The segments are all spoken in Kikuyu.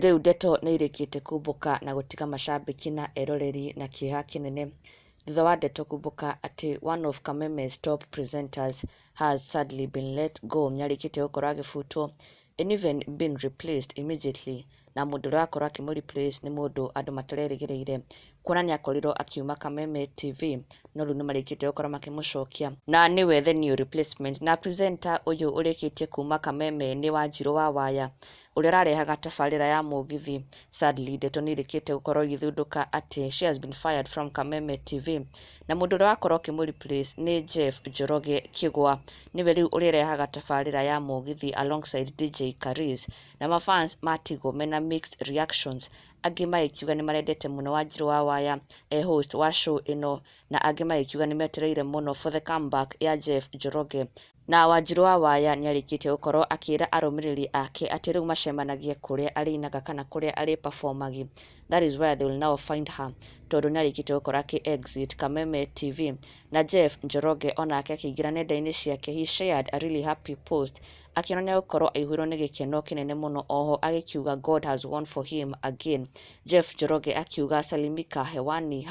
Rĩu ndeto nĩ irĩkĩte kumbũka na gũtiga macambĩki na eroreri na kĩeha kĩnene thutha wa ndeto kumbũka atĩ one of Kameme's top presenters has sadly been let go. Nĩarĩkĩtie gũkorwo agĩbutwo and even been replaced immediately, na mũndũ ũrĩa wakorwo akĩmũ replace nĩ mũndũ andũ matarerĩgĩrĩire, kuona nĩ akorirwo akiuma Kameme TV, no rĩu nĩ marĩkĩtie gũkorwo makĩmũcokia na nĩwe the new replacement. Na presenter ũyũ ũrĩkĩtie kuma Kameme nĩ Wanjirũ wa Waya, ũrĩa ũrarehaga tabarĩra ya mũgithi. Sadly, ndeto nĩ irĩkĩte gũkorwo igĩthundũka atĩ she has been fired from Kameme TV, na mũndũ ũrĩa wakorwo akĩmũ replace nĩ Jeff Njoroge Kĩgwa, nĩwe rĩu ũrĩrehaga tabarĩra ya mũgithi alongside DJ Karis. Na mafans matigwo mena mixed reactions, angĩ magĩkiuga nĩ marendete mũno Wanjirũ wa Waya e host wa show ĩno, na angĩ magĩkiuga nĩ metereire mũno for the comeback ya Jeff Njoroge. Na Wanjirũ wa Waya nĩ arĩkĩtie gũkorwo akĩra arũmĩrĩri ake atĩ rĩu macemanagie kũrĩa arĩinaga kana kũrĩa arĩ performagi. That is where they will now find her, tondũ nĩ arĩkĩtie gũkorwo akĩ exit Kameme TV. Na Jeff Njoroge onake akĩingĩra nenda-inĩ ciake, he shared a really happy post akĩonania gũkorwo aihũirwo nĩ gĩkeno kĩnene mũno, oho agĩkiuga God has won for him again. Jeff Njoroge akiuga, "Salimika hewani,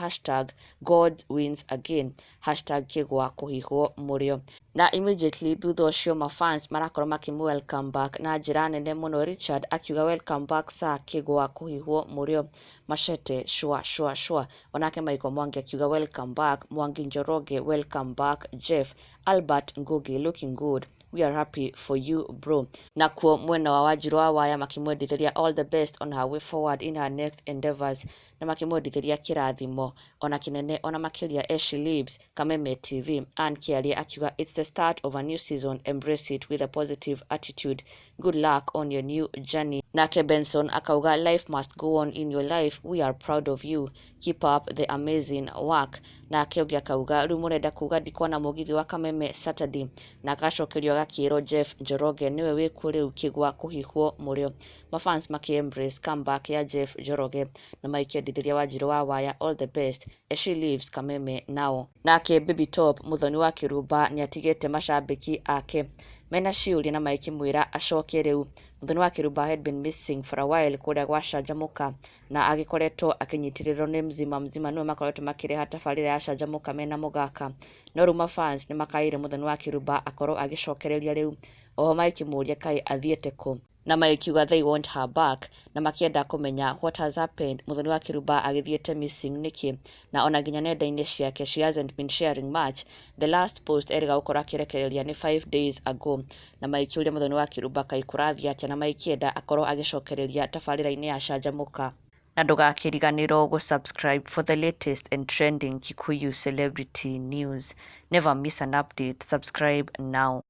#GodWinsAgain, #KĩgwaKũhihwo Mũrĩo." Na immediately thutha ũcio mafans marakorwo makĩmũ welcome back na njĩra nene mũno. Richard akiuga, "Welcome back sir, Kĩgwa Kũhihwo Mũrĩo, machete shwa shwa shwa." Onake Michael Mwangi akiuga, "Welcome back." Mwangi Njoroge, "Welcome back Jeff." Albert Ngugi, "Looking good, we are happy for you, bro." Nakuo mwena wa Wanjirũ wa Waya makĩmwendithĩria all the best on her way forward in her next endeavors, na makĩmwendithĩria kĩrathimo ona kĩnene ona makĩria as she leaves Kameme TV. Ann Kiaria akiuga, "It's the start of a new season, embrace it with a positive attitude. Good luck on your new journey." Nake Benson akauga, "Life must go on in your life. We are proud of you, keep up the amazing work." Nake ũngĩ akauga, "Rĩu mũrenda kuga ndikona mũgithi wa Kameme Saturday?" Na agacokerio agakĩrwo Jeff Njoroge nĩwe wĩkuo rĩu, Kĩgwa Kũhihwo Mũrĩo. Mafans makĩ embrace comeback ya Jeff Njoroge na magĩkĩendithĩria Wanjirũ wa Waya all the best as she leaves Kameme now. Nake Baby Top Muthoni wa Kĩrumba nĩ atigĩte macambĩki ake mena ciũria na magĩkĩmwĩra acoke rĩu. Muthoni wa Kĩrumba had been missing for a while kũrĩa gwa Canjamũka, na agĩkoretwo akĩnyitĩrĩrwo nĩ Mzima Mzima, nĩwe makoretwo makĩreha tabarĩra ya Canjamũka mena Mũgaka, no rĩu mafans nĩ makaĩire Muthoni wa Kĩrumba akorwo agĩcokereria rĩu, oho magĩkĩmũria kaĩ athiĩte kũ, na magĩkiuga they want her back, na makĩenda kũmenya what has happened. Muthoni wa Kĩrumba agĩthiĩte missing nĩkĩ? Na ona nginya nenda-inĩ ciake she hasn't been sharing much. The last post erĩga gũkorwo akĩrekereria nĩ 5 days ago, na magĩkĩũria Muthoni wa Kĩrumba kaĩ kũrathiĩ atĩa, na magĩkĩenda akorwo agĩcokereria tabarĩra-inĩ ya Canjamũka. Na ndũgakĩriganĩrwo gũ-subscribe for the latest and trending Kikuyu celebrity news. Never miss an update. Subscribe now.